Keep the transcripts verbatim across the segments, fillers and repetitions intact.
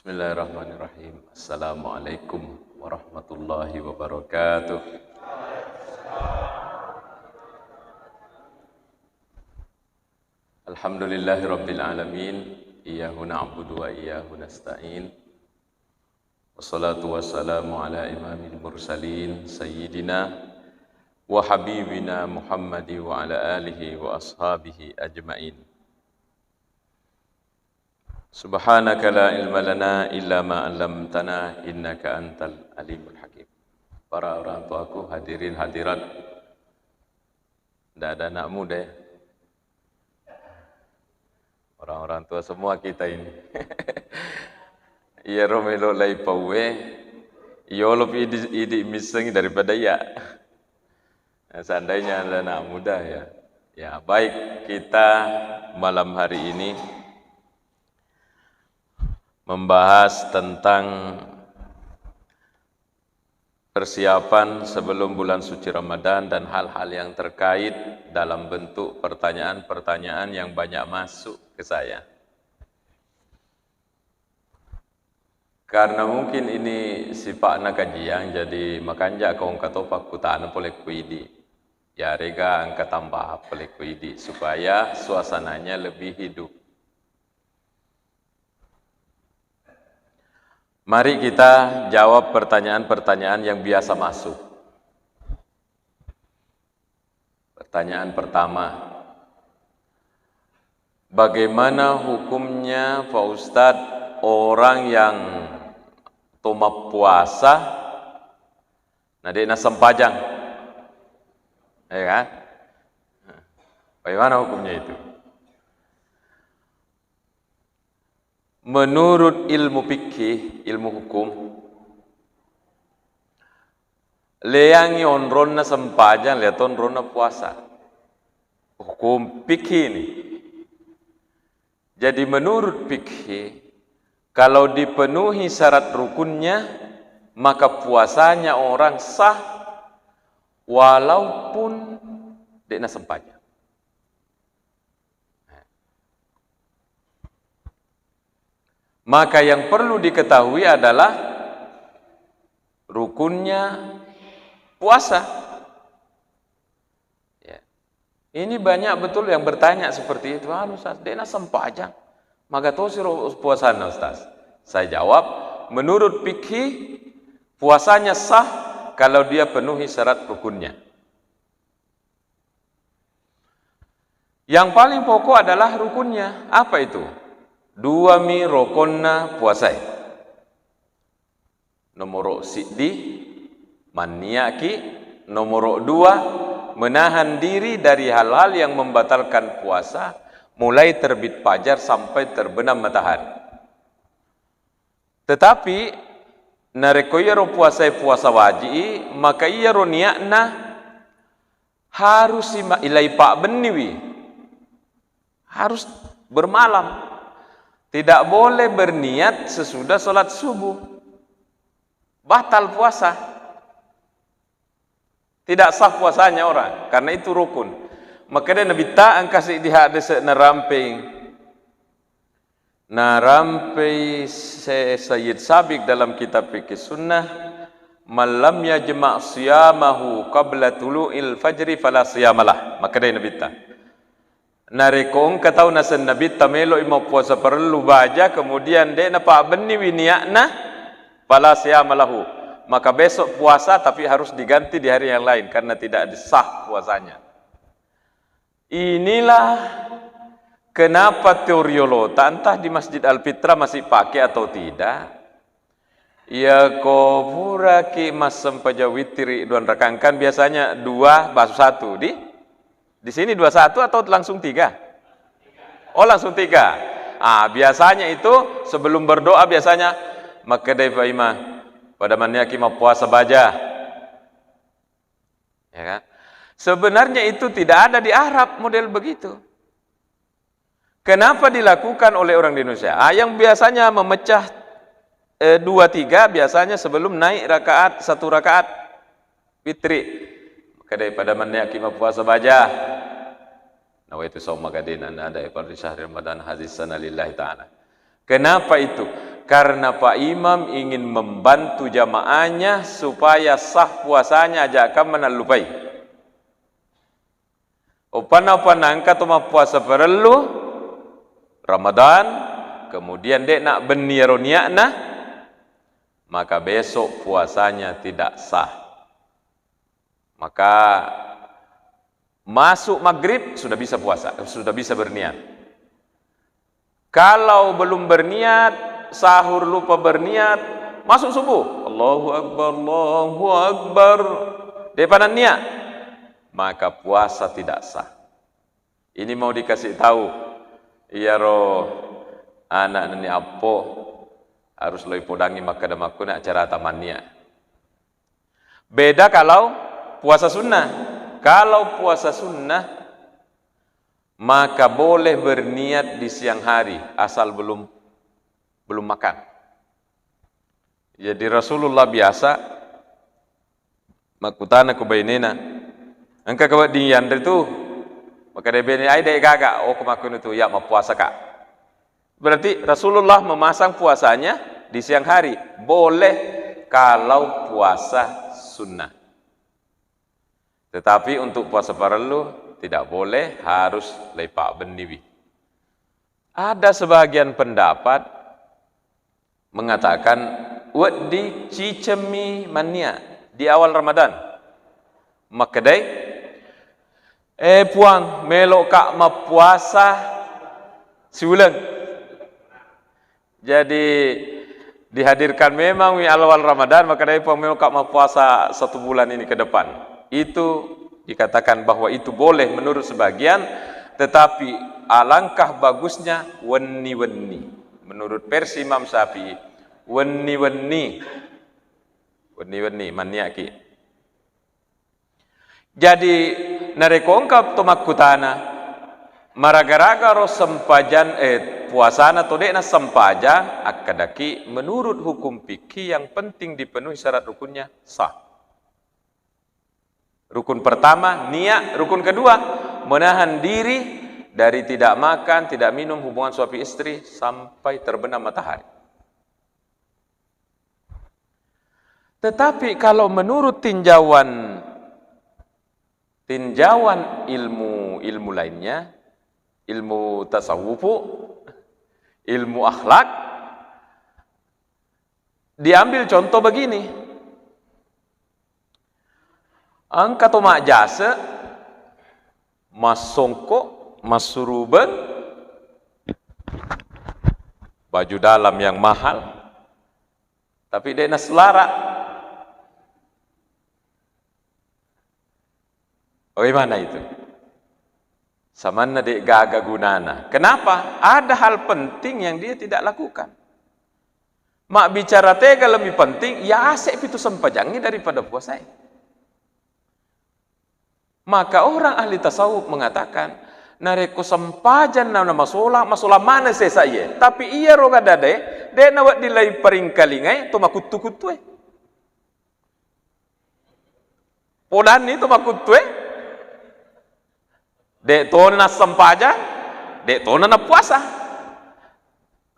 Bismillahirrahmanirrahim. Assalamualaikum warahmatullahi wabarakatuh. Alhamdulillahirabbil alamin. Iyyahu na'budu wa iyyahu nasta'in. Wassalatu wassalamu ala imamil mursalin sayyidina wa habibina Muhammadi wa ala alihi wa ashabihi ajmain. Subhanaka la ilma lana illa ma 'allamtana innaka antal alimul hakim. Para orang tuaku, hadirin hadirat, ndak ada anak muda ya. Orang-orang tua semua kita ini. Iya ro melo lai pauwe, yolo pi idi, idi missengi daripada iya. Nah, seandainya ada anak muda ya. Ya, baik, kita malam hari ini membahas tentang persiapan sebelum bulan suci Ramadan dan hal-hal yang terkait dalam bentuk pertanyaan-pertanyaan yang banyak masuk ke saya. Karena mungkin ini sifatnya kajian, jadi makanja kau engka topa kutana pole ku idi. Yarega engka tambah pole ku idi supaya suasananya lebih hidup. Mari kita jawab pertanyaan-pertanyaan yang biasa masuk. Pertanyaan pertama, bagaimana hukumnya, Pak Ustadz, orang yang to mappuasa na de' nasempajang? Ya kan? Bagaimana hukumnya itu? Menurut ilmu fikih, ilmu hukum, leangi onronna sempajang, leato onronna puasa. Hukum fikih ini. Jadi menurut fikih, kalau dipenuhi syarat rukunnya, maka puasanya orang sah walaupun de' nasempajang. Maka yang perlu diketahui adalah rukunnya puasa. Ya. Ini banyak betul yang bertanya seperti itu, "Anu, Ustaz, de' nasempajang. Maga tosi ro puasana, Ustaz?" Saya jawab, menurut fikih, puasanya sah kalau dia penuhi syarat rukunnya. Yang paling pokok adalah rukunnya. Apa itu? Dua mi rokonna puasae. Nomoro siddi, manniaki. Nomoro dua, menahan diri dari hal-hal yang membatalkan puasa, mulai terbit fajar sampai terbenam matahari. Tetapi, narekko iyaro puasae puasa waji'i, maka iyaro niatna harus ima-, ilai pabbenniwi. Harus bermalam. Tidak boleh berniat sesudah sholat subuh. Batal puasa. Tidak sah puasanya orang, karena itu rukun. Makanya Nabitta engka seddi hadis naramping. Narampei se-, Sayyid Sabiq dalam kitab Fikih Sunnah, "Man lam yajma' siyamahu qabla tulu'il fajri fala siyamalah." Makkedai Nabitta, narekko engka tau naseng Nabitta melo'i mappuasa parellu baja, kemudian de' napabbenniwi niatna, fala siyamalahu. Maka besok puasa tapi harus diganti di hari yang lain karena tidak sah puasanya. Inilah kenapa teori olota, entah di Masjid Al-Fitra masih pakai atau tidak. Iya ko puraki massempajang witiri dua rakaat, kan biasanya dua basu satu, di, di sini dua satu atau langsung tiga? Oh, langsung tiga. Ah, biasanya itu sebelum berdoa biasanya, "Makkedai Pak Imam, pada manniaki mappuasa baja." Ya kan? Sebenarnya itu tidak ada di Arab model begitu. Kenapa dilakukan oleh orang di Indonesia? Ah, yang biasanya memecah, eh, dua tiga, biasanya sebelum naik rakaat, satu rakaat fitri. Maka daripada manniaki mappuasa baja. Nawaitu sauma ghadin, ana adai fardhi syahri Ramadan hadzis sanah lillahi ta'ala. Kenapa itu? Karena Pak Imam ingin membantu jamaahnya supaya sah puasanya, aja' kamma nallupai. Uppanna, uppanna engka to mappuasa parellu Ramadan, kemudian de' nabenni iyaro niatna, maka besok puasanya tidak sah. Maka masuk maghrib sudah bisa puasa, sudah bisa berniat. Kalau belum berniat, sahur lupa berniat, masuk subuh, Allahu Akbar, Allahu Akbar, de'pa nanniat, maka puasa tidak sah. Ini mau dikasih tahu, iyaro anak nenni appo harus lo ipodangi makkeda makkuni acara tamanniat. Beda kalau puasa sunnah. Kalau puasa sunnah, maka boleh berniat di siang hari, asal belum, belum makan. Jadi Rasulullah biasa makkutana ku bainena, "Engka ka wedding yanre tu?" Makkeda baine, "Ai, de' gaga." "Oh, ko makkuni tu, ya mappuasa ka." Berarti Rasulullah memasang puasanya di siang hari. Boleh kalau puasa sunnah. Tetapi untuk puasa parellu tidak boleh, harus leipabbenniwi. Ada sebagian pendapat mengatakan, wedding cicemmi manniat di awal Ramadan. Makkedai, "Eh, Puang, melo'ka mappuasa siuleng." Jadi, dihadirkan memang wi awal Ramadan, makkedai, "Puang, melo'ka mappuasa satu bulan ini ke depan." Itu dikatakan bahwa itu boleh menurut sebagian, tetapi alangkah bagusnya wenni-wenni. Menurut versi Imam Syafi'i, wenni-wenni. Wenni-wenni, manniaki. Jadi, narekko engka to makkutana, maraga-raga ro sempajang, eh, puasana to de'na sempajang, akkedaki, menurut hukum fikih yang penting dipenuhi syarat rukunnya sah. Rukun pertama, niat. Rukun kedua, menahan diri dari tidak makan, tidak minum, hubungan suami istri sampai terbenam matahari. Tetapi kalau menurut tinjauan, tinjauan ilmu, ilmu lainnya, ilmu tasawufu, ilmu akhlak, diambil contoh begini. Engka to majjase, massongko, massurubeng, baju dalam yang mahal, tapi de' naselara. Bagaimana itu? Samanna de' gaga gunana. Kenapa? Ada hal penting yang dia tidak lakukan. Mabbicara tega lebih penting, ya ase' pitu sempajangngi daripada puasai. Maka orang ahli tasawuf mengatakan, narekko sempajang na, na masolang, masolang maneng sesa iye. Tapi iyaro gadade, de' nawedding laiparingkalingai to makuttu-kuttue. Podanni to makuttu e, de' tona nassempajang, de' tona nappuasa.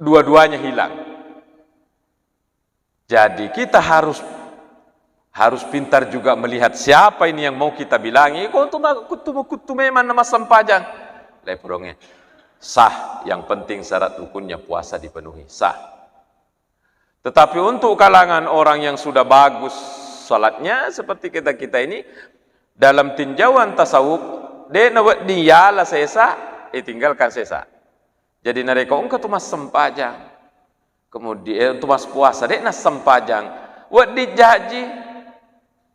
Dua-duanya hilang. Jadi kita harus, harus pintar juga melihat siapa ini yang mau kita bilangi. Ko tu ma-, kuttu, kuttu memang na massempajang. Lai purongnya. Sah, yang penting syarat rukunnya puasa dipenuhi. Sah. Tetapi untuk kalangan orang yang sudah bagus salatnya seperti kita-kita ini, dalam tinjauan tasawuf, de' nawedding yala sesa, eh, tinggalkan sesa. Jadi narekko engka tu massempajang, kemudian, eh, tu maspuasa, de' nassempajang, wedding jaji,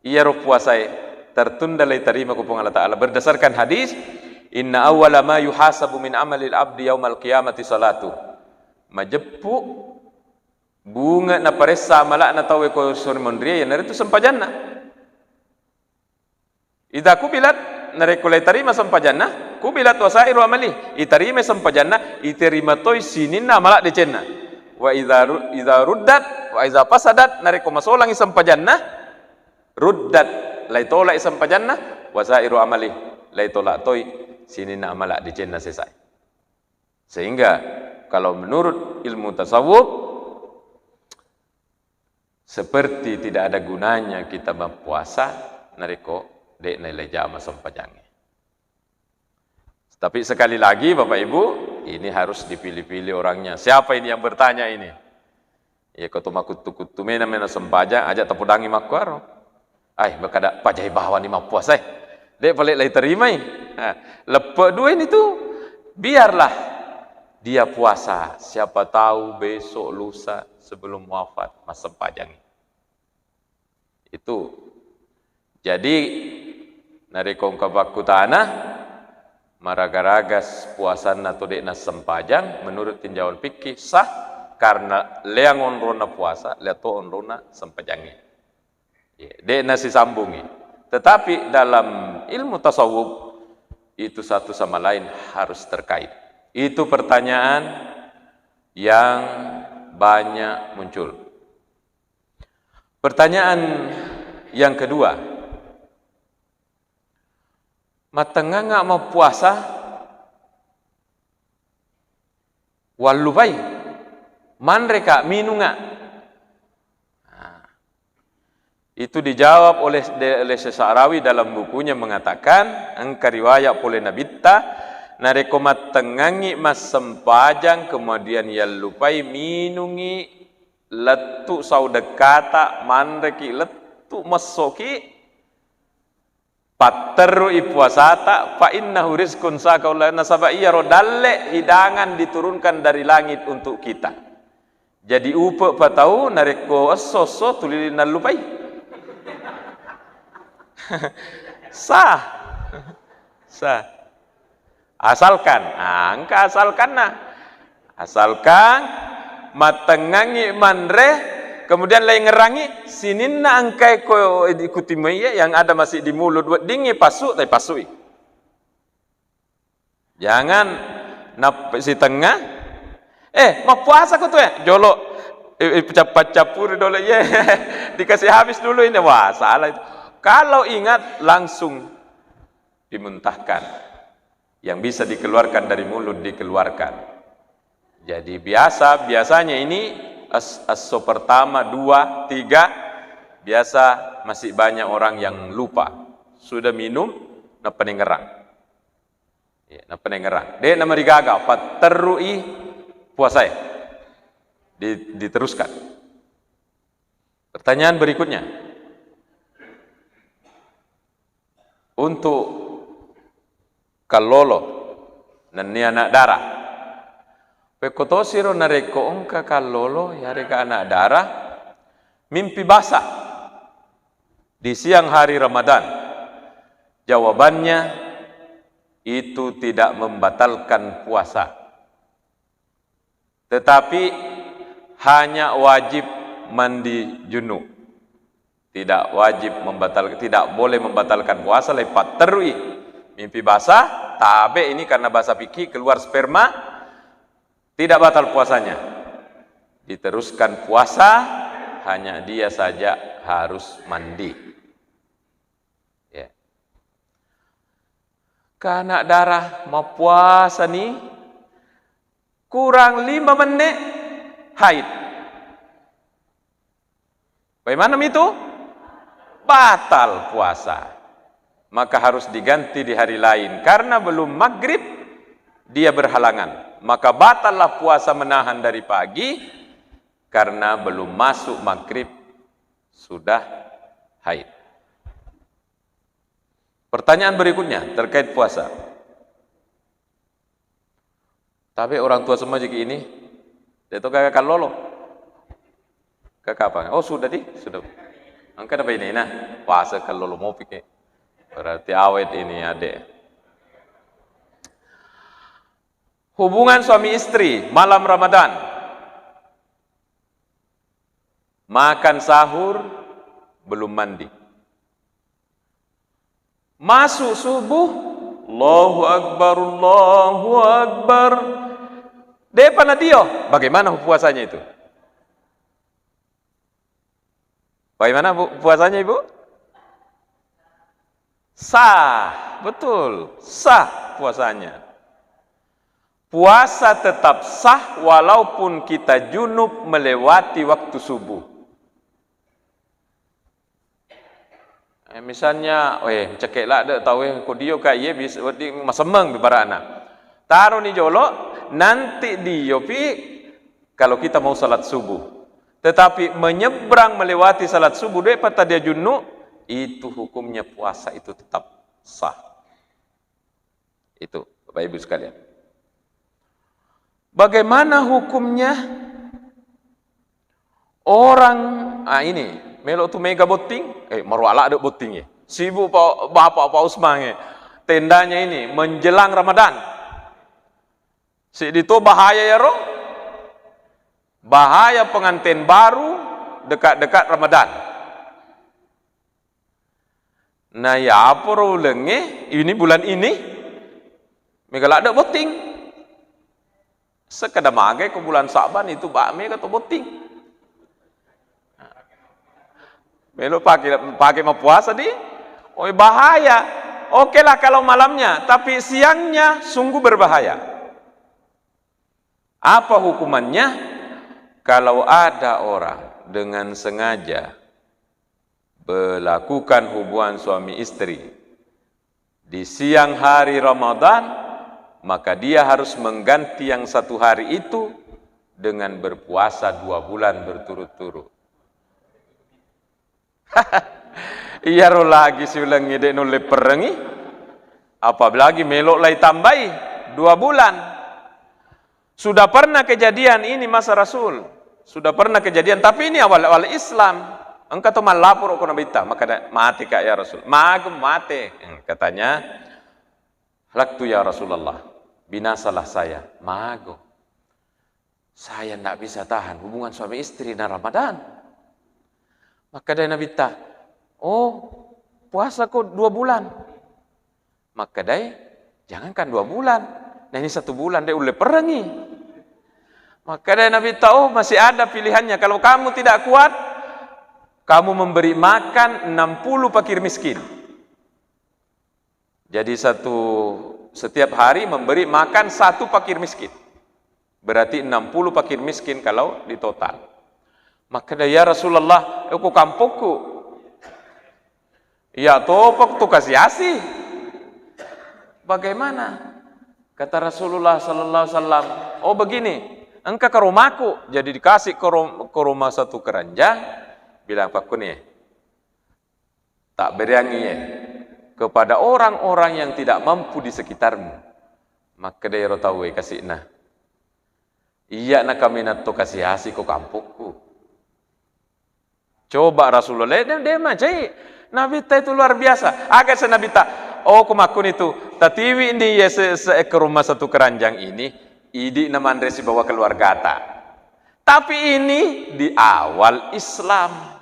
iyaro puasae tertunda lai tarima ku Puang Allah Ta'ala. Berdasarkan hadis, "Inna awwala ma yuhasabu min amalil abdi yaumal qiyamati salatu." Majeppu bunge naparessa amala'na tauwe ko sori monrie, iyanaritu sempajanna. Idza kubilat, narekko lai tarima sempajanna, kubilat wasairu amali, itarimai sempajanna, iterima toi sininna amala decenna. Wa idza ru-, idza ruddat, wa idza fasadat, narekko masolangi sempajanna, ruddat, lai tolai sempajanna, wasairu amali, lai tola toi sininna amala decenna sesae. Sehingga kalau menurut ilmu tasawuf, Seperti tidak ada gunanya kita berpuasa narekko de'na le jama sempajangnge. Tapi sekali lagi, Bapak Ibu, ini harus dipilih-pilih orangnya. Siapa ini yang bertanya ini? Iya, ko to makuttu-kuttu mena-mena sempajang, aja tapodangi makkuaro. Ai, makkada pajai bawani mappuasa, eh. De' pale lai terimai. Nah, leppe' dua ini tuh. Biarlah dia puasa. Siapa tahu besok, lusa, sebelum wafat, massempajangi. Itu. Jadi, narekko engka pakkutana, maraga-raga s-, puasanna to de' nassempajang, menurut tinjauan fikih sah, karena leang onrona puasa, lea to onrona sempajangnge. Iya, de' nasisambungi. Tetapi dalam ilmu tasawuf, itu satu sama lain harus terkait. Itu pertanyaan yang banyak muncul. Pertanyaan yang kedua, mattengngangnga mappuasa wallupai, manreka minungnga? Nah, itu dijawab oleh, oleh Syekh Sa'rawi dalam bukunya mengatakan, engka riwayat pole Nabitta, narekko mattengngangngi massempajang kemudian yallupai minungngi lettu sau dekkata, manreki lettu messoki, patterui puasata, fa innahu rizqun saqahu Allah, nasaba iyaro dalle hidangan diturunkan dari langit untuk kita. Jadi upe' pa tau narekko esso-esso tuli nallupai. Sah. Sah. Asalkan, ah, engka asalkanna. Asalkan mattengngangngi manre, kemudian laingngerangngi, sininna engkae ko ikuti maiye yang ada masih di mulut, weddingngi passu, tapi passui. Jangan nap-, sitengnga, eh, mappuasa ko tu, eh, jolo, eh, eh, pecappa-cappuri dolo, ye, dikasih habis dulu ini, wah, salah itu. Kalau ingat, langsung dimuntahkan. Yang bisa dikeluarkan dari mulut dikeluarkan. Jadi biasa, biasanya ini es-, esso pertama, dua, tiga, biasa masih banyak orang yang lupa. Sudah minum, nappa nengngerang. Ya, nappa nengngerang. De' namarigaga, patterui puasae. Di-, diteruskan. Pertanyaan berikutnya. Untuk kallolo nennia anak dara. Pekko tosiro narekko engka kallolo yarega anak dara mimpi basah di siang hari Ramadan. Jawabannya, itu tidak membatalkan puasa. Tetapi hanya wajib mandi junub. Tidak wajib membatal-, tidak boleh membatalkan puasa, lepat terui. Mimpi basah, tabe ini karena bahasa fikih keluar sperma, tidak batal puasanya. Diteruskan puasa, hanya dia saja harus mandi. Ya. Kana darah mappuasa ni kurang lima menit haid. Bagaimana itu? Batal puasa. Maka harus diganti di hari lain. Karena belum maghrib, dia berhalangan. Maka batallah puasa menahan dari pagi, karena belum masuk maghrib, sudah haid. Pertanyaan berikutnya terkait puasa. Tapi orang tua semua juga ini, dia tuh kakak kallolo. Kakak apa? Oh, sudah di, sudah. Engka apa ini? Nah, puasa kallolo mopi ke. Berarti awet ini, adek. Hubungan suami istri malam Ramadan. Makan sahur, belum mandi. Masuk subuh, Allahu Akbar, Allahu Akbar. Depa nadio, bagaimana puasanya itu? Bagaimana, Bu, puasanya, Ibu? Sah, betul, sah puasanya. Puasa tetap sah walaupun kita junub melewati waktu subuh. Misalnya, weh, cekek ladde tau, eh, ko dio ka iye bis-, wedding masemmeng barana. Taroni jolo, nanti dio pi kalau kita mau salat subuh. Tetapi menyeberang melewati salat subuh, dek pata dia junnu, itu hukumnya puasa itu tetap sah. Itu, Bapak Ibu sekalian. Bagaimana hukumnya orang, ah, ini, melo tu mega botting, eh, maruala ada botting ya. Sibuk Pak, Bapak, Pak Usman ya. Tendanya ini menjelang Ramadan. Sidi to bahaya ya ro. Bahaya pengantin baru dekat-dekat Ramadan. Nah, ya apa ro ulengnge, ini bulan ini, mega ladde botting. Sekeda magai ko bulan Sa'ban itu ba mega to botting. Melo pakai, pakai mapuasa di, oi bahaya. Oke lah kalau malamnya, tapi siangnya sungguh berbahaya. Apa hukumannya? Kalau ada orang dengan sengaja melakukan hubungan suami istri di siang hari Ramadan, maka dia harus mengganti yang satu hari itu dengan berpuasa dua bulan berturut-turut. Iyaro lagi siulengnge de' nulle perrengi, apalagi melo' lai tambai dua bulan. Sudah pernah kejadian ini masa Rasul. Sudah pernah kejadian, tapi ini awal-awal Islam. Engka to mallaporo ko Nabitta, makkeda, "Mate ka ya Rasul." "Mago mate?" Katanya, "Halaktu ya Rasulullah, binasalah saya." "Mago?" "Saya ndak bisa tahan hubungan suami istri na Ramadan." Makkeda Nabitta, "Oh, puasa ko dua bulan." Makkedai, "Jangankan dua bulan, nah ini satu bulan de' ulle perrengi." Makkedai Nabitta, "Oh, masih ada pilihannya. Kalau kamu tidak kuat, kamu memberi makan enam puluh fakir miskin." Jadi satu, setiap hari memberi makan satu fakir miskin. Berarti enam puluh fakir miskin kalau di total. Makkeda, "Ya Rasulullah, eh, ko kampokku." "Iya topok tu kasi-asi." "Bagaimana?" Kata Rasulullah sallallahu alaihi wasallam, "Oh begini, engka ke rumahku." Jadi dikasih ke rum-, ke rumah satu keranjang, bilang, "Pakkuni, tak beriangi ya kepada orang-orang yang tidak mampu di sekitarmu." Makkeda ero tauwe kasi'na, "Iya na kaminang to kasi-asi ko kampokku." Coba Rasulullah, de', de' macai. Nabitta itu luar biasa. Aga se Nabitta, "Oh, ko makkuni tu, tatiwi ni ya se, se ke rumah satu keranjang ini, idi na manre sibawa keluargata." Tapi ini di awal Islam.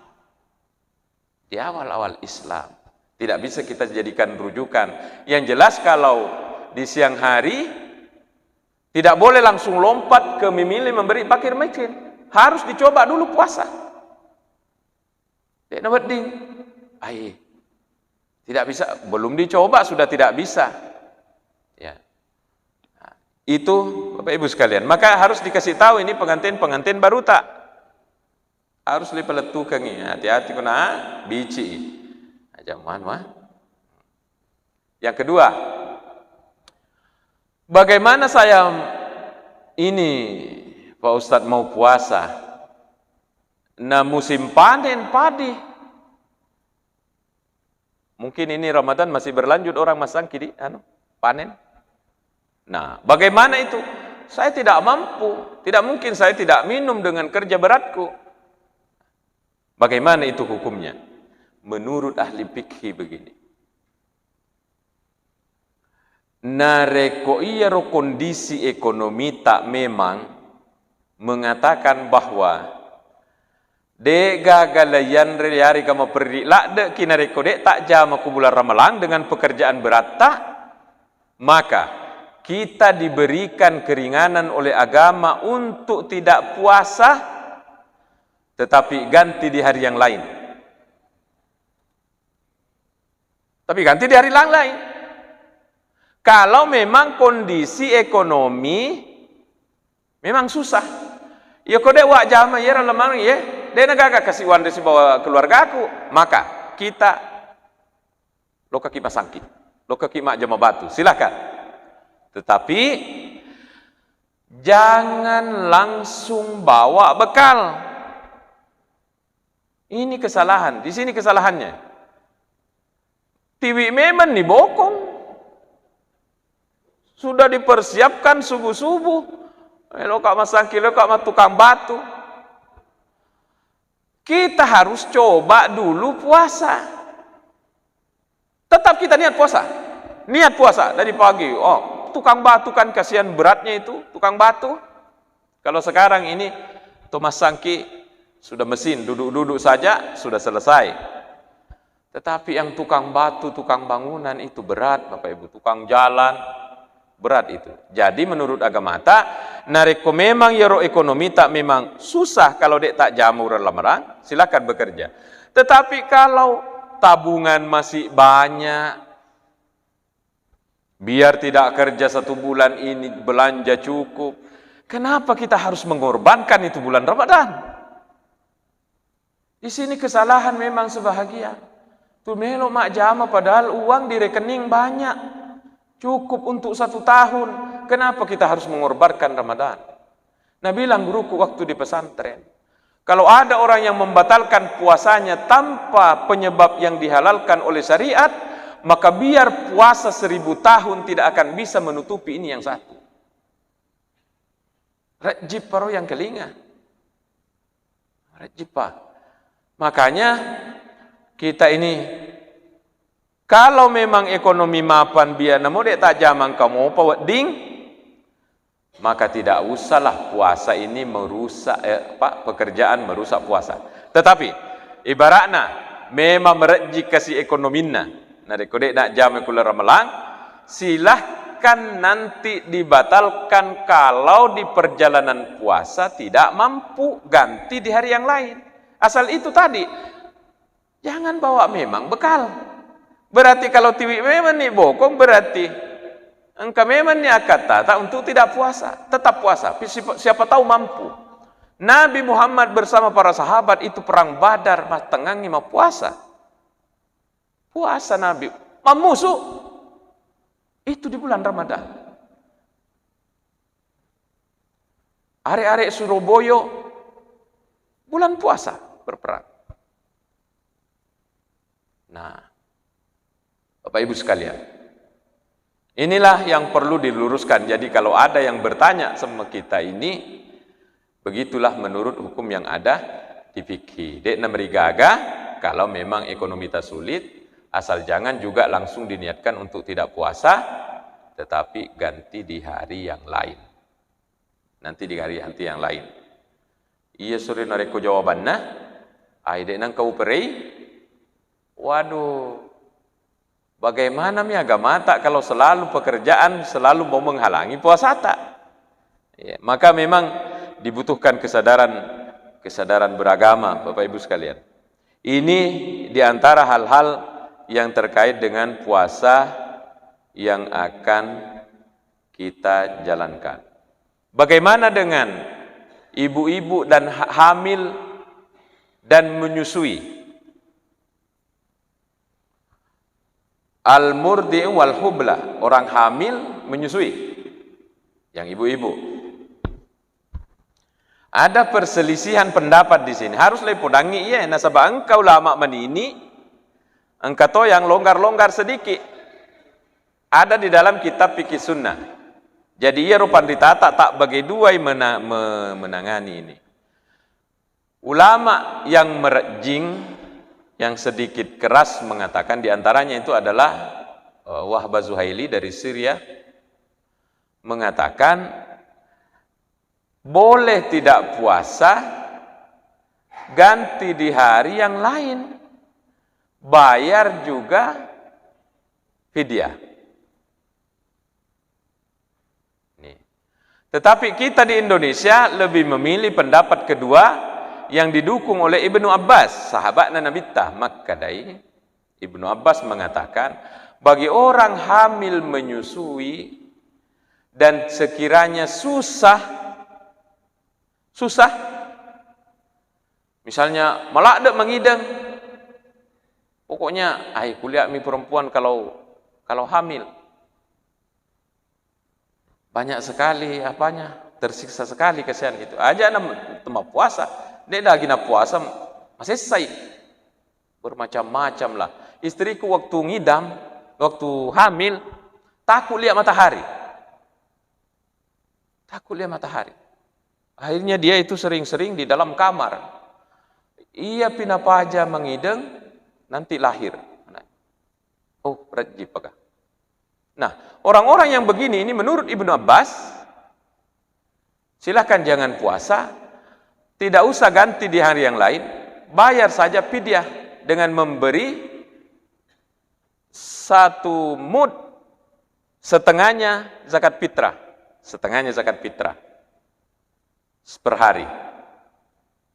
Di awal-awal Islam. Tidak bisa kita jadikan rujukan. Yang jelas kalau di siang hari, tidak boleh langsung lompat ke memilih memberi fakir miskin. Harus dicoba dulu puasa. De' nawedding. Ai. Tidak bisa, belum dicoba sudah tidak bisa. Ya. Nah, itu Bapak Ibu sekalian. Maka harus dikasih tahu ini pengantin-pengantin baru tak. Harus dipalettukengngi. Hati-hati kena bici. Aja muan, wah. Yang kedua, bagaimana saya ini, Pak Ustadz, mau puasa? Nah, musim panen padi. Mungkin ini Ramadan masih berlanjut orang masang kidi, anu, panen. Nah, bagaimana itu? Saya tidak mampu, tidak mungkin saya tidak minum dengan kerja beratku. Bagaimana itu hukumnya? Menurut ahli fikih begini. Narekko iyaro kondisi ekonomita memang mengatakan bahwa de' gaga leiyanre yarega maperri ladde'ki narekko de' tajjama ku bulan Ramalang dengan pekerjaan beratta, maka kita diberikan keringanan oleh agama untuk tidak puasa, tetapi ganti di hari yang lain. Tapi ganti di hari lang lain. Kalau memang kondisi ekonomi memang susah. Iya ko de' wajjama iyaro lemang iye, de' nagaga kasi wanre sibawa keluargaku, maka kita Lokkaki masangki, lokkaki majjama batu, silakan. Tetapi jangan langsung bawa bekal. Ini kesalahan, di sini kesalahannya. Tiwi memang ni bokong. Sudah dipersiapkan subuh-subuh. Eh, loka masangki, loka tukang batu. Kita harus coba dulu puasa. Tetap kita niat puasa. Niat puasa dari pagi. Oh, tukang batu kan kasihan beratnya itu, tukang batu. Kalau sekarang ini, to masangki sudah mesin, duduk-duduk saja sudah selesai. Tetapi yang tukang batu, tukang bangunan itu berat, Bapak Ibu. Tukang jalan, berat itu. Jadi menurut agamata, narekko memang iyaro ekonomita memang susah, kalau dek tak jamur lamarang, silakan bekerja. Tetapi kalau tabungan masih banyak, biar tidak kerja satu bulan ini belanja cukup, kenapa kita harus mengorbankan itu bulan Ramadan? Di sini kesalahan memang sebahagian. Tu melo majjama padahal uang di rekening banyak. Cukup untuk satu tahun. Kenapa kita harus mengorbankan Ramadan? Nah, bilang guruku waktu di pesantren, kalau ada orang yang membatalkan puasanya tanpa penyebab yang dihalalkan oleh syariat, maka biar puasa seribu tahun tidak akan bisa menutupi ini yang satu. Rejjiparo yang kelinga. Rejjipa. Makanya kita ini, kalau memang ekonomi mapan biar namo dek tajamang kamu pa wedding, maka tidak usahlah puasa ini merusak, eh, apa, pekerjaan merusak puasa. Tetapi ibaratna memang merejji kasi ekonominna, narekko dek nak jama kulla Ramalang, silahkan nanti dibatalkan kalau di perjalanan puasa tidak mampu, ganti di hari yang lain. Asal itu tadi, jangan bawa memang bekal. Berarti kalau tiwi memang ni bokong, berarti engka memang ni akkattata untuk tidak puasa, tetap puasa. Siapa, siapa tahu mampu. Nabi Muhammad bersama para sahabat itu perang Badar, mattengngangngi mappuasa. Puasa Nabi, mammusu. Itu di bulan Ramadan. Arek-arek Suroboyo bulan puasa berperang. Nah, Bapak Ibu sekalian, inilah yang perlu diluruskan. Jadi kalau ada yang bertanya sama kita ini, begitulah menurut hukum yang ada di fikih. Dek namerigaga, kalau memang ekonomi tak sulit, asal jangan juga langsung diniatkan untuk tidak puasa, tetapi ganti di hari yang lain. Nanti di hari, nanti yang lain. Iya sore narekko jawabanna, ai dek nangka uperei. Waduh, bagaimana mi agamata kalau selalu pekerjaan selalu mau menghalangi puasata? Ya, maka memang dibutuhkan kesadaran, kesadaran beragama, Bapak Ibu sekalian. Ini di antara hal-hal yang terkait dengan puasa yang akan kita jalankan. Bagaimana dengan ibu-ibu dan ha-, hamil dan menyusui? Al-murdi'u wal hubla, orang hamil menyusui. Yang ibu-ibu. Ada perselisihan pendapat di sini. Harus lepodangi iya, nasaba engka ulama manini, engka to yang longgar-longgar sedikit. Ada di dalam kitab fikih sunnah. Jadi iyaro panritata tak bagi duai mena-, me-, menangani ini. Ulama yang merejjing, yang sedikit keras mengatakan, di antaranya itu adalah, eh, Wahbah Zuhaili dari Syria, mengatakan boleh tidak puasa, ganti di hari yang lain, bayar juga fidyah. Nih. Tetapi kita di Indonesia lebih memilih pendapat kedua yang didukung oleh Ibnu Abbas, sahabatna Nabitta, makkadai Ibnu Abbas mengatakan, bagi orang hamil menyusui dan sekiranya susah, susah, misalnya maladde mangideng, Pokoknya, ai, kuliah mi perempuan kalau, kalau hamil. Banyak sekali apanya, tersiksa sekali, kasihan gitu. Aja nam tema puasa, de lagi na puasa, masessai. Bermacam-macam lah. Istriku waktu ngidam, waktu hamil, takut lihat matahari. Takut lihat matahari. Akhirnya dia itu sering-sering di dalam kamar. Iya pinapaja mengideng, nanti lahir. Oh, rajin paga. Nah, orang-orang yang begini ini menurut Ibnu Abbas, silahkan jangan puasa, tidak usah ganti di hari yang lain, bayar saja fidyah dengan memberi satu mud, setengahnya zakat fitrah, setengahnya zakat fitrah per hari.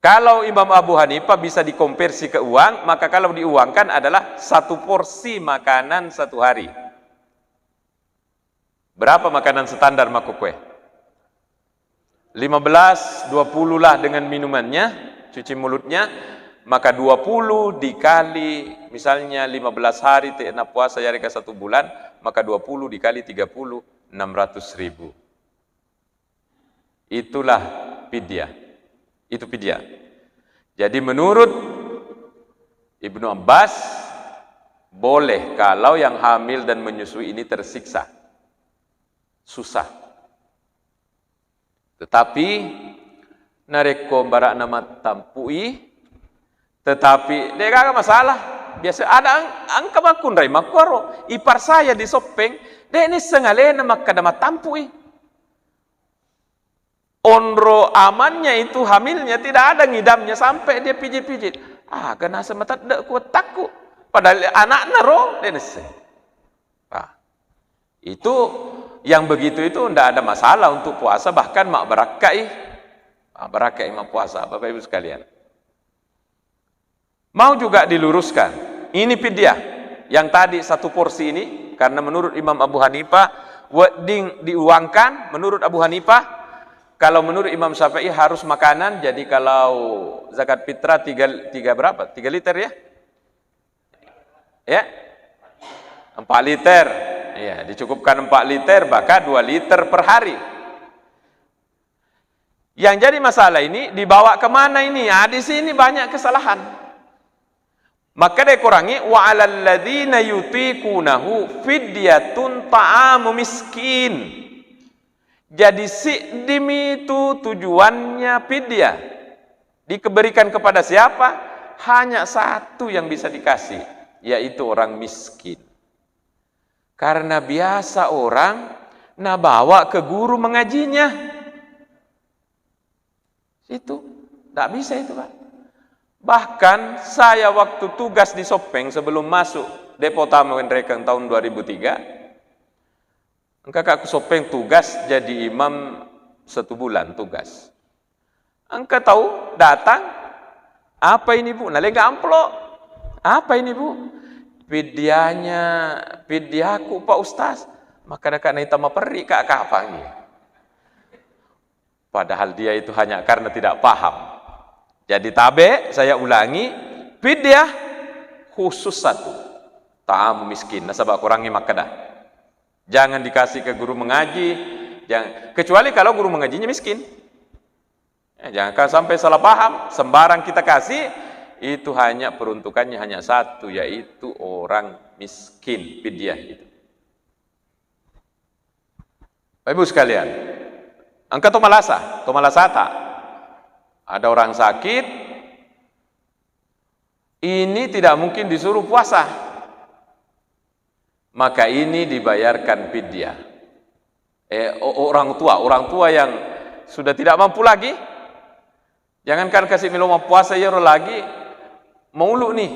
Kalau Imam Abu Hanifah bisa dikonversi ke uang, maka kalau diuangkan adalah satu porsi makanan satu hari. Berapa makanan standar makkukue? Lima belas, dua puluh lah dengan minumannya, cuci mulutnya, maka dua puluh dikali, misalnya lima belas hari te na puasa yarega satu bulan, maka dua puluh dikali tiga puluh, enam ratus ribu. Itulah fidyah. Itu fidyah. Jadi menurut Ibnu Abbas, boleh kalau yang hamil dan menyusui ini tersiksa. Susah. Tetapi narekko mbara'na mattampui, tetapi de gaga masalah. Biasa ada ang-, angka makkunrai makkuaro, iparsaya di Soppeng, de nisseng alena makkada mattampui. Onro amannya itu, hamilnya, tidak ada ngidamnya sampai dia pijit-pijit. Aga naseng matedde ku wettakku. Padahal anakna ro, de nisseng. Nah, itu yang begitu itu ndak ada masalah untuk puasa, bahkan mabbarakkai. Mabbarakkai mappuasa, Bapak Ibu sekalian. Mau juga diluruskan, ini fidyah. Yang tadi satu porsi ini, karena menurut Imam Abu Hanifah, wedding diuangkan, menurut Abu Hanifah, kalau menurut Imam Syafi'i harus makanan, jadi kalau zakat fitrah tiga, tiga berapa? Tiga liter ya? Ya? Empat liter. Ya, dicukupkan empat liter, maka dua liter per hari. Yang jadi masalah ini dibawa kemana ini? Ah, di sini banyak kesalahan. Maka dikurangi, "Wa 'alal ladzina yutiqunahu fidyatun ta'amu miskin." Jadi siddimi itu tujuannya fidyah. Diberikan kepada siapa? Hanya satu yang bisa dikasih, yaitu orang miskin. Karena biasa orang nabawa ke guru mengajinya. Itu, ndak bisa itu, Pak. Bahkan saya waktu tugas di Soppeng sebelum masuk Depo Utama Wenrekeng tahun dua ribu tiga, engka ka ku Soppeng tugas jadi imam satu bulan tugas. Engka tau datang, "Apa ini, Bu?" Nalenga amplop. "Apa ini, Bu?" "Fidyahnya, fidyahku, Pak Ustaz." Maka dekat naita maperri, Kak, kapang ya. Padahal dia itu hanya karena tidak paham. Jadi tabe, saya ulangi, fidyah khusus satu. Ta'amu miskin, nasaba kurangi makkada. Jangan dikasih ke guru mengaji, jangan, kecuali kalau guru mengajinya miskin. Eh, jangan sampai salah paham, sembarang kita kasih, itu hanya peruntukannya hanya satu, yaitu orang miskin, fidyah itu. Bapak Ibu sekalian, engka to malasa, to malasata. Ada orang sakit, ini tidak mungkin disuruh puasa. Maka ini dibayarkan fidyah. Eh, o-, orang tua, orang tua yang sudah tidak mampu lagi, jangankan kasih melo mappuasa, iyaro lagi maulu nih.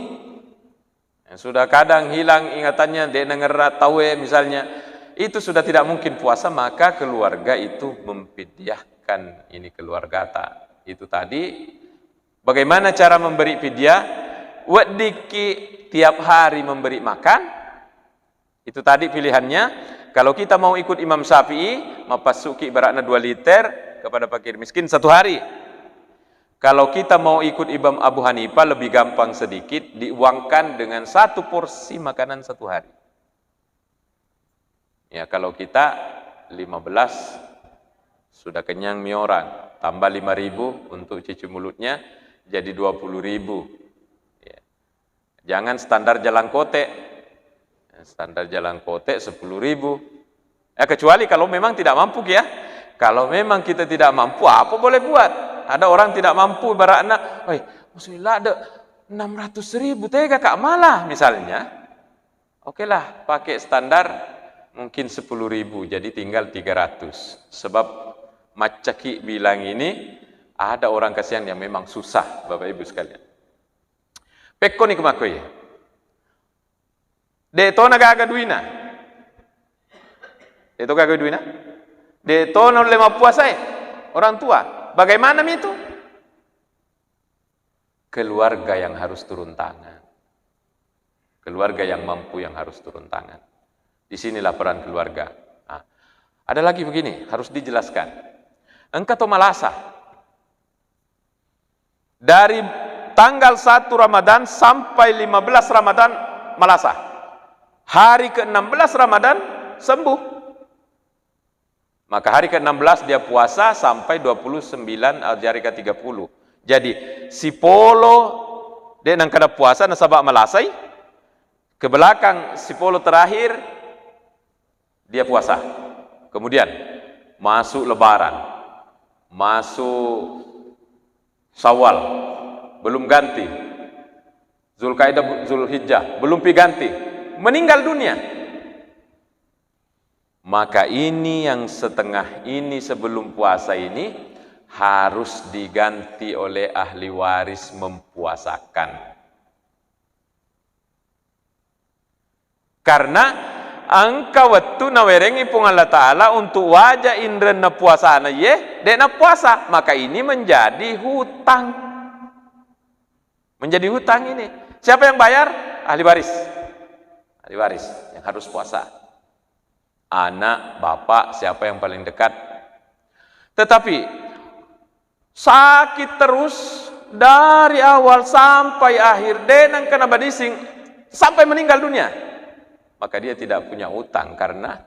Yang sudah kadang hilang ingatannya, de' nangerra tauwe misalnya, itu sudah tidak mungkin puasa, maka keluarga itu memfidyahkan ini keluargata. Itu tadi. Bagaimana cara memberi fidyah? Weddikki tiap hari memberi makan? Itu tadi pilihannya. Kalau kita mau ikut Imam Syafi'i, mapassuki ibaratnya dua liter kepada fakir miskin satu hari. Kalau kita mau ikut Imam Abu Hanifah, lebih gampang sedikit, diuangkan dengan satu porsi makanan satu hari. Ya, kalau kita lima belas, sudah kenyang mi orang, tambah lima ribu untuk cuci mulutnya, jadi dua puluh ribu. Ya. Jangan standar Jalangkote. Standar Jalangkote sepuluh ribu. Ya, kecuali kalau memang tidak mampu, ya. Kalau memang kita tidak mampu, apa boleh buat? Ada orang tidak mampu, ibaratnya, "Woi, maksudnya ada enam ratus ribu, tega kak malah," misalnya. Oke lah, pakai standar mungkin sepuluh ribu, jadi tinggal tiga ratus. Sebab maccaki bilang ini, ada orang kasihan yang memang susah, Bapak Ibu sekalian. Pekkoni kumakkoe. De' tona gaga duina. De' to gaga duina. De' tona ulle mappuasae orang tua. Bagaimana mi itu? Keluarga yang harus turun tangan. Keluarga yang mampu yang harus turun tangan. Di sinilah peran keluarga. Nah, ada lagi begini, harus dijelaskan. Engka to malasa. Dari tanggal satu Ramadan sampai lima belas Ramadan malasa. Hari ke enam belas Ramadan sembuh. Maka hari ke enam belas dia puasa sampai dua puluh sembilan, eh, hari ke tiga puluh. Jadi, sipolo de' nengkada puasa nasaba malasai, ke belakang sipolo terakhir dia puasa. Kemudian masuk Lebaran, masuk Syawal, belum ganti. Zulkaidah, Zulhijjah, belum pi ganti. Meninggal dunia. Maka ini yang setengah ini sebelum puasa ini harus diganti oleh ahli waris mempuasakan. Karena engka wettu nawerengngi Puang Allah Ta'ala untuk waja inrenna puasana ye, de' napuasa, maka ini menjadi hutang. Menjadi hutang ini. Siapa yang bayar? Ahli waris. Ahli waris yang harus puasa. Anak, bapak, siapa yang paling dekat. Tetapi sakit terus dari awal sampai akhir, de' nengkana badising sampai meninggal dunia. Maka dia tidak punya utang karena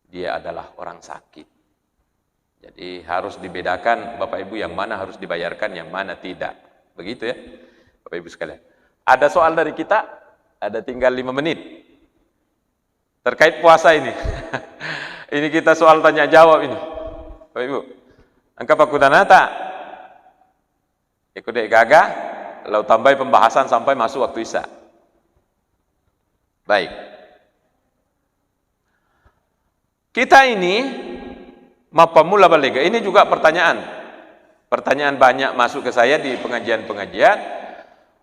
dia adalah orang sakit. Jadi harus dibedakan Bapak Ibu yang mana harus dibayarkan, yang mana tidak. Begitu ya, Bapak Ibu sekalian. Ada soal dari kita? Ada tinggal lima menit. Terkait puasa ini. Ini kita soal tanya jawab ini. Bapak Ibu, engka pakkutanata. Iko de' gaga, lau tambai pembahasan sampai masuk waktu Isya. Baik. Kita ini mappammula balega. Ini juga pertanyaan. Pertanyaan banyak masuk ke saya di pengajian-pengajian.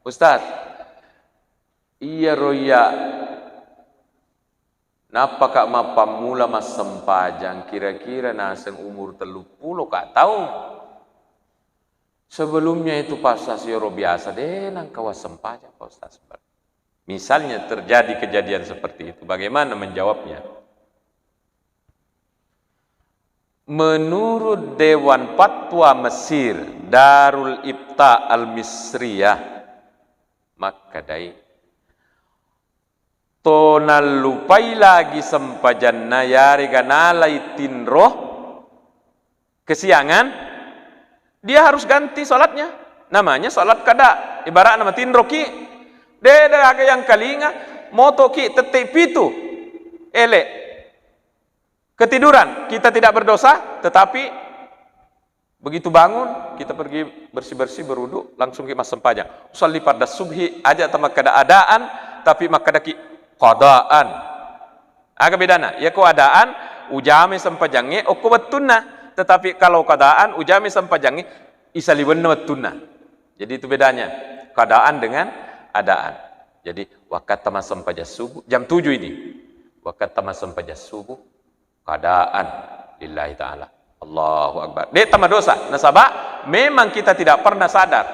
Ustaz, iyaro iya nappaka mappammula massempajang, kira-kira naseng umur telluppulo ka taung. Sebelumnya itu pas sasioro biasa de' nengka wassempajang, Pak Ustaz. Misalnya terjadi kejadian seperti itu, bagaimana menjawabnya? Menurut Dewan Fatwa Mesir, Darul Ifta Al-Misriyah, makkedai, to nallupai lagi sempajanna, yarega nalai tinro kesiangan, dia harus ganti salatnya. Namanya salat kada. Ibaratna matinroki, de' ada aga yang kalinga, motoki tette pitu. Ele. Ketiduran, kita tidak berdosa, tetapi begitu bangun, kita pergi bersih-bersih, berwudu, langsung kita massempajang. Usalli fardas subhi, aja tamakkada adaan, tapi makkadaki qadaan. Aga bedana? Iyako adaan, ujame sempajangnge okko wettunna. Tetapi kalau qadaan, ujame sempajangnge isaliwenna wettunna. Jadi itu bedanya. Qadaan dengan adaan. Jadi, wakkatta massempajang subuh, jam tujuh ini. Wakkatta massempajang subuh, qadaan lillahi ta'ala. Allahu Akbar. De' tamadosa. Nasaba, memang kita tidak pernah sadar.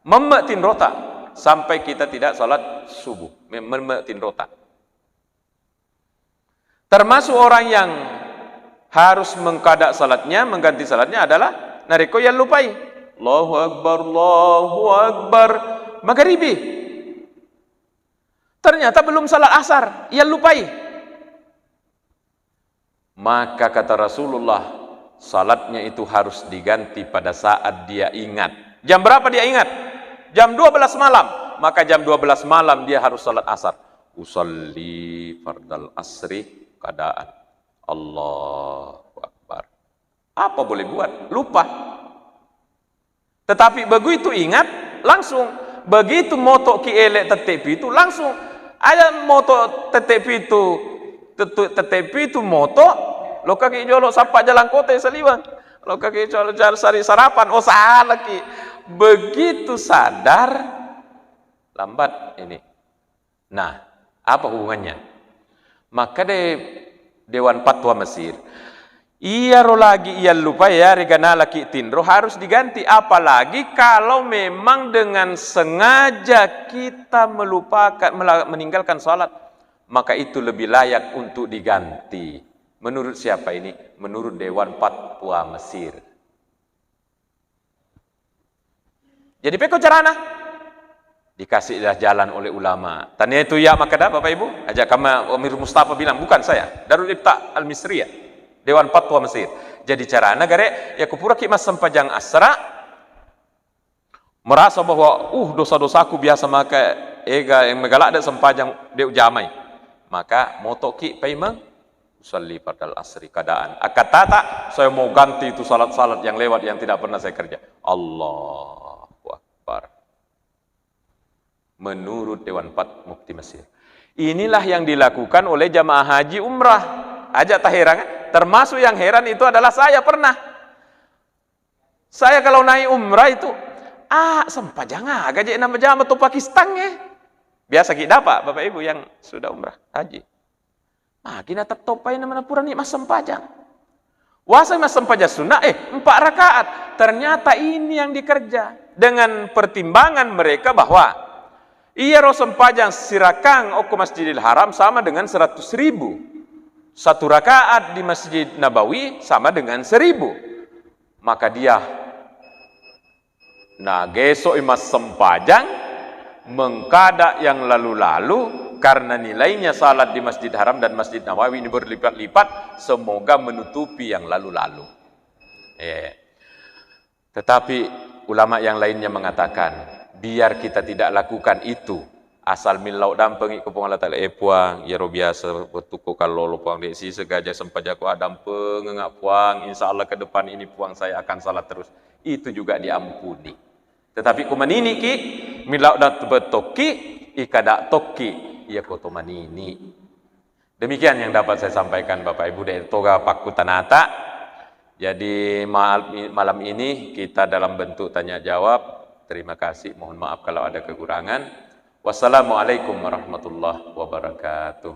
Memme' tinrota sampai kita tidak salat subuh. Mem-, memme' tinrota. Termasuk orang yang harus mengqada salatnya, mengganti salatnya adalah narekko yallupai. Allahu Akbar, Allahu Akbar. Magaribi. Ternyata belum salat asar, iyallupai. Maka kata Rasulullah, salatnya itu harus diganti pada saat dia ingat. Jam berapa dia ingat? Jam dua belas malam. Maka jam dua belas malam dia harus salat asar. Usalli fardal asri qadaan. Allahu Akbar. Apa boleh buat? Lupa. Tetapi begitu ingat, langsung. Begitu moto ki ele tette pitu, langsung. Aja moto tette pitu, tette, tette pitu moto, lokka ki jolo sappa jalan kota saliweng. Lokka ki jolo jalan sari sarapan, oh, salah ki. Begitu sadar, lambat ini. Nah, apa hubungannya? Makkeda Dewan Fatwa Mesir, iyaro lagi iyallupai, yarega nalaki tinro harus diganti, apalagi kalau memang dengan sengaja kita melupakan, mela-, meninggalkan salat, maka itu lebih layak untuk diganti. Menurut siapa ini? Menurut Dewan Fatwa Mesir. Jadi, pekko carana? Dikasihlah jalan oleh ulama. Tania itu ya makkeda, Bapak Ibu, aja kama Amir Mustafa bilang, bukan saya. Darul Ifta Al-Misriyah, Dewan Fatwa Mesir. Jadi, carana gare, ya kupuraki massempajang asra, merasa bahwa, uh, dosa-dosaku biasa maka ega yang megalak de sempajang de ujamai. Maka motoki paimeng, usalli fardal asri qadaan. Akatata, saya mau ganti itu salat-salat yang lewat yang tidak pernah saya kerja. Allahu Akbar. Menurut Dewan Fatwa Mufti Mesir. Inilah yang dilakukan oleh jamaah haji umrah. Aja taheran, termasuk yang heran itu adalah saya pernah. Saya kalau naik umrah itu, ah, sempajang aga je nama jama to Pakistan, eh. Biasa ki dapat, Bapak Ibu yang sudah umrah haji. Magi na tettoppai nama purani massempajang. Wasai massempajang sunnah, eh, empat rakaat. Ternyata ini yang dikerja. Dengan pertimbangan mereka bahwa iyaro sempajang sirakang okko Masjidil Haram sama dengan seratus ribu. Satu rakaat di Masjid Nabawi sama dengan seribu. Maka dia nagesoi massempajang mengkada yang lalu-lalu karena nilainya salat di Masjid Haram dan Masjid Nabawi ini berlipat-lipat, semoga menutupi yang lalu-lalu. Eh. Tetapi ulama yang lainnya mengatakan, biar kita tidak lakukan itu, asal millau dampengi ke Puang Allah Ta'ala, eh Puang, iyaro biasa wettukku kallolo Puang, de siseng gaja sempajakku, ah, dampengenga Puang, insya Allah ke depan ini Puang saya akan salat terus. Itu juga diampuni. Tetapi ko maniniki, millau da bettokki, ikada tokki, iya koto manini. Demikian yang dapat saya sampaikan, Bapak Ibu, de toga pakkutanata. Jadi, mal-, malam ini kita dalam bentuk tanya jawab. Terima kasih, mohon maaf kalau ada kekurangan. Wassalamualaikum warahmatullahi wabarakatuh.